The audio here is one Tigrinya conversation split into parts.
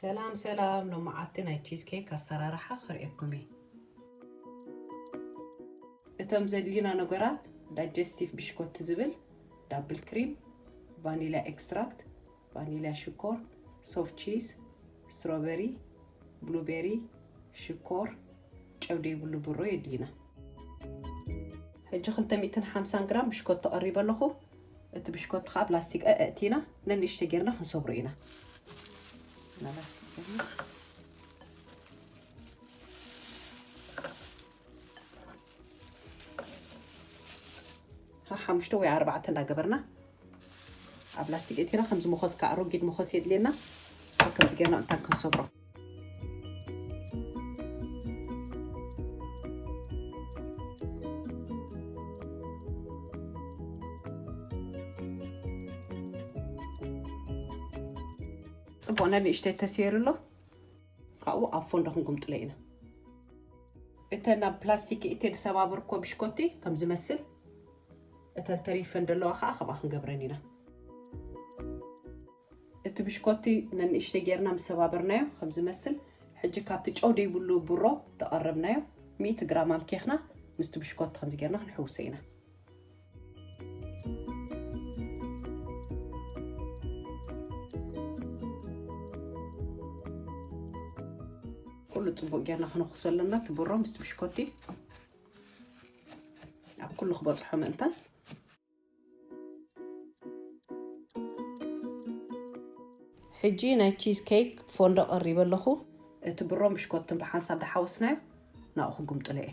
ሰላም ሰላም፣ ሎማዓልቲ ናይ ቺዝ ኬክ ኣሰራርሓ ክርእየኩም እየ። እቶም ዘድልዩና ነገራት፣ ዳይጀስቲቭ ብሽኮቲ ዝብል፣ ዳብል ክሪም፣ ቫኒላ ኤክስትራክት፣ ቫኒላ ሽኮር፣ ሶፍት ቺዝ፣ ስትሮበሪ፣ ብሉቤሪ፣ ሽኮር፣ ጨው ዘይብሉ ብሮ የድልዩና። ሕጂ ክልተ ሚእትን ሓምሳን ግራም ብሽኮቲ ተቐሪበ ኣለኹ። እቲ ብሽኮቲ ከዓ ፕላስቲክ ኣእቲና ነንእሽተ ጌርና ክንሰብሮ ኢና። ናብ ላስቲክ ጌርና ሓሙሽተ ወይ ኣርባዕተ እንዳገበርና ኣብ ላስቲክ እቲና፣ ከምዚ መኾስ ከዓ ረጊድ መኾስ የድልየና። ከምዚ ጌርና እንታን ክንሰብሮ። ጽቡቕ ነንእሽተይ ተሰይሩ ኣሎ። ካብኡ ኣብ ፎንዶ ክንጉምጥሎ ኢና። እተን ናብ ፕላስቲክ እተ ዝሰባበርኮ ብሽኮቲ ከም ዝመስል፣ እተን ተሪፈን ዘለዋ ከዓ ከምኣ ክንገብረን ኢና። እቲ ብሽኮቲ ነንእሽተይ ጌርና ምስ ሰባበርናዮ ከም ዝመስል፣ ሕጂ ካብቲ ጨው ዘይብሉ ብሮ ደቐረብናዮ ሚእቲ ግራም ኣምኬኽና ምስቲ ብሽኮቲ ከምዚ ጌርና ክንሕውሶ ኢና። ኩሉ ጽቡቕ ጌርና ክነኹሶ ኣለና። እቲ ብሮ ምስ ብሽኮቲ ኣብ ኩሉ ክበጽሖ ምእንታን። ሕጂ ናይ ቺዝ ኬክ ፎንዶ ቀሪበ ኣለኹ። እቲ ብሮን ብሽኮትን ብሓንሳብ ዳሓወስናዮ ናብኡ ክጉምጥሎ እየ።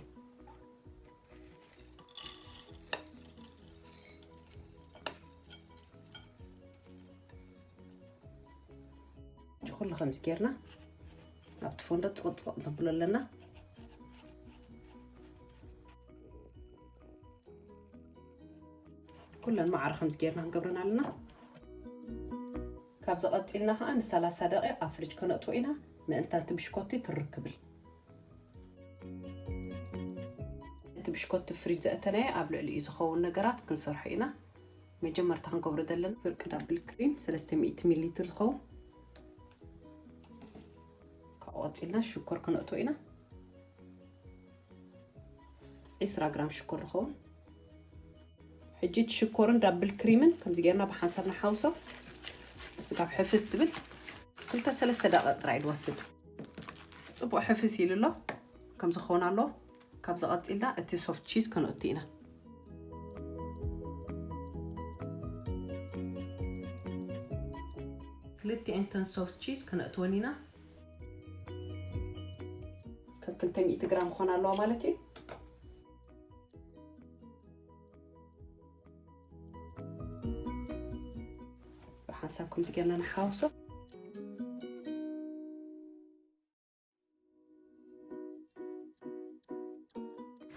ኩሉ ከምዚ ጌርና ኣብቲ ፎንዶ ጽቕጽቕ ነብሎ ኣለና። ኩለን ማዕረ ከምዚ ጌርና ክንገብረን ኣለና። ካብዚ ቀጺልና ከዓ ንሰላሳ ደቂቕ ኣብ ፍሪጅ ከነእትዎ ኢና፣ ምእንታን እቲ ብሽኮቲ ትርክ ክብል። እቲ ብሽኮቲ ፍሪጅ ዘእተናዮ ኣብ ልዕሊኡ ዝኸውን ነገራት ክንሰርሖ ኢና። መጀመርታ ክንገብሮ ዘለና ፍርቂ ዳብል ክሪም ሰለስተ ሚእቲ ሚሊ ሊትር ዝኸውን። ካብኡ ቀጺልና ሽኮር ከነእትዎ ኢና። ዒስራ ግራም ሽኮር ዝኸውን። ሕጂ እቲ ሽኮርን ዳብል ክሪምን ከምዚ ጌርና ብሓንሳብ ንሓውሶ። ስጋብ ሕፍስ ትብል ክልተ ሰለስተ ደቂቕ ጥራይ ዝወስድ። ጽቡቕ ሕፍስ ኢሉ ኣሎ። ከምዚ ክኸውን ኣሎ። ካብዚ ቀጺልና እቲ ሶፍት ቺዝ ከነእቱ ኢና። ክልቲኤን ተን ሶፍት ቺዝ ከነእትወን ኢና። ከክልተ ሚእቲ ግራም ክኾን ኣለዋ ማለት እዩ። ብሓንሳብ ከምዚ ጌርና ንሓውሶ።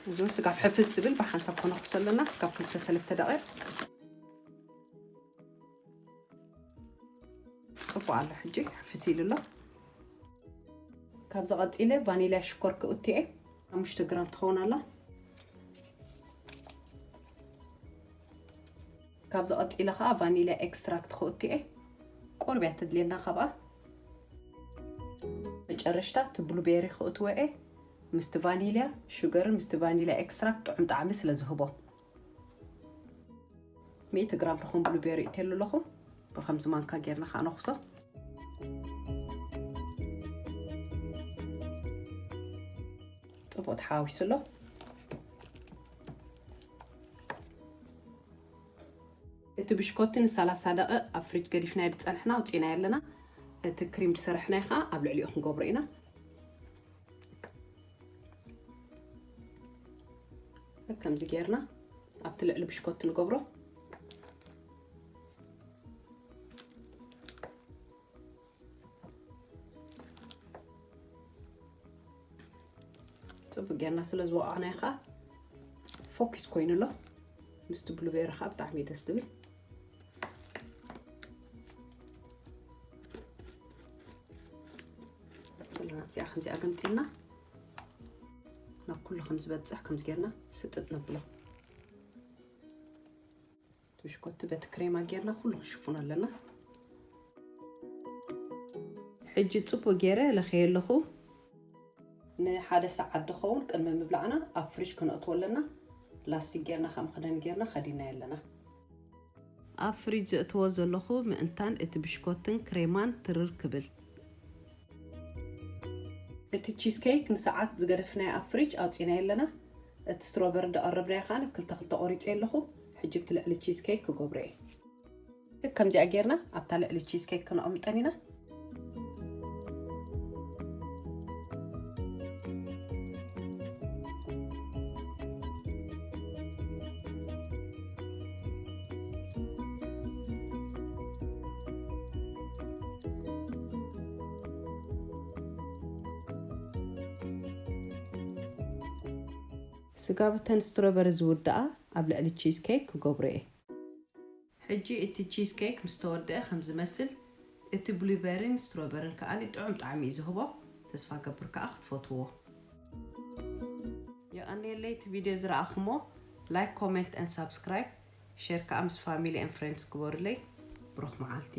እዚ እውን ስጋብ ሕፍስ ዝብል ብሓንሳብ ከነኽሶ ኣለና። ስጋብ ክልተ ሰለስተ ደቂቕ። ጽቡቕ ኣሎ። ሕጂ ሕፍስ ኢሉ ኣሎ። ካብዚ ቀጺለ ቫኒላ ሽኮር ክእቱ እየ። ሓሙሽተ ግራም ትኸውን ኣላ። ካብዚ ቀጺለ ከዓ ቫኒላ ኤክስትራክት ክእቱ እየ። ቁሩብ እያ ተድልየና ካብኣ። መጨረሽታ እቲ ብሉቤሪ ክእትዎ እየ። ምስቲ ቫኒልያ ሹገርን ምስቲ ቫኒልያ ኤክስትራክት ጥዑም ጣዕሚ ስለ ዝህቦ። ሚእቲ ግራም ዝኾን ብሉቤሪ እትየሉ ኣለኹ። ብኸምዚ ማንካ ጌርና ከዓ ነኹሶ። ጽቡቕ ተሓዋዊሱ ኣሎ። እቲ ብሽኮቲ ንሰላሳ ደቂቕ ኣብ ፍሪጅ ገዲፍናዮ ዝጸንሕና ኣውጺእናዮ ኣለና። እቲ ክሪም ዝሰራሕናዮ ከዓ ኣብ ልዕሊኡ ክንገብሮ ኢና። ከምዚ ጌርና ኣብቲ ልዕሊ ብሽኮቲ ንገብሮ። ጽቡቅ ጌርና ስለ ዝወቃዕናዮ ከዓ ፎኪስ ኮይኑ ኣሎ። ምስቲ ብሉቤሪ ከዓ ብጣዕሚ እዩ ደስ ዝብል። ኩልና ኣብዚኣ ከምዚኣ ገምጢልና ናብ ኩሉ ከም ዝበጽሕ ከምዚ ጌርና ስጥጥ ነብሎ። ብሽኮቲ በቲ ክሬማ ጌርና ኩሉ ክሽፍኖ ኣለና። ሕጂ ጽቡቅ ገይረ ለኸየ ኣለኹ። ንሓደ ሰዓት ዝኸውን ቅድሚ ምብላዕና ኣብ ፍሪጅ ክነእትዎ ኣለና። ላስቲክ ጌርና ከም ክደን ጌርና ከዲና ኣለና። ኣብ ፍሪጅ ዘእትዎ ዘለኹ ምእንታን እቲ ብሽኮትን ክሬማን ትርር ክብል። እቲ ቺዝ ኬክ ንሰዓት ዝገደፍናዮ ኣብ ፍሪጅ ኣውፂናዮ ኣለና። እቲ ስትሮበሪ ዝቐረብናዮ ከዓ ክልተ ክልተ ቆሪፀ ኣለኹ። ሕጂ ብቲ ልዕሊ ቺዝ ኬክ ክገብሮ እየ። ልክ ከምዚኣ ጌርና ኣብታ ልዕሊ ቺዝ ኬክ ክነቐምጠን ኢና። ስጋብተን ስትሮበሪ ዝውድኣ ኣብ ልዕሊ ቺዝ ኬክ ክገብሮ እየ። ሕጂ እቲ ቺዝ ኬክ ምስ ተወደአ ከም ዝመስል፣ እቲ ብሉበሪን ስትሮበርን ከኣ ጥዑም ጣዕሚ እዩ ዝህቦ። ተስፋ ገብር ከኣ ክትፈትዎ። የቐንየለይ እቲ ቪድዮ ዝረኣኹሞ። ላይክ፣ ኮሜንት and ሳብስክራይብ፣ ሼር ከኣ ምስ ፋሚሊ and ፍሬንድስ ግበሩለይ። ብሩኽ መዓልቲ።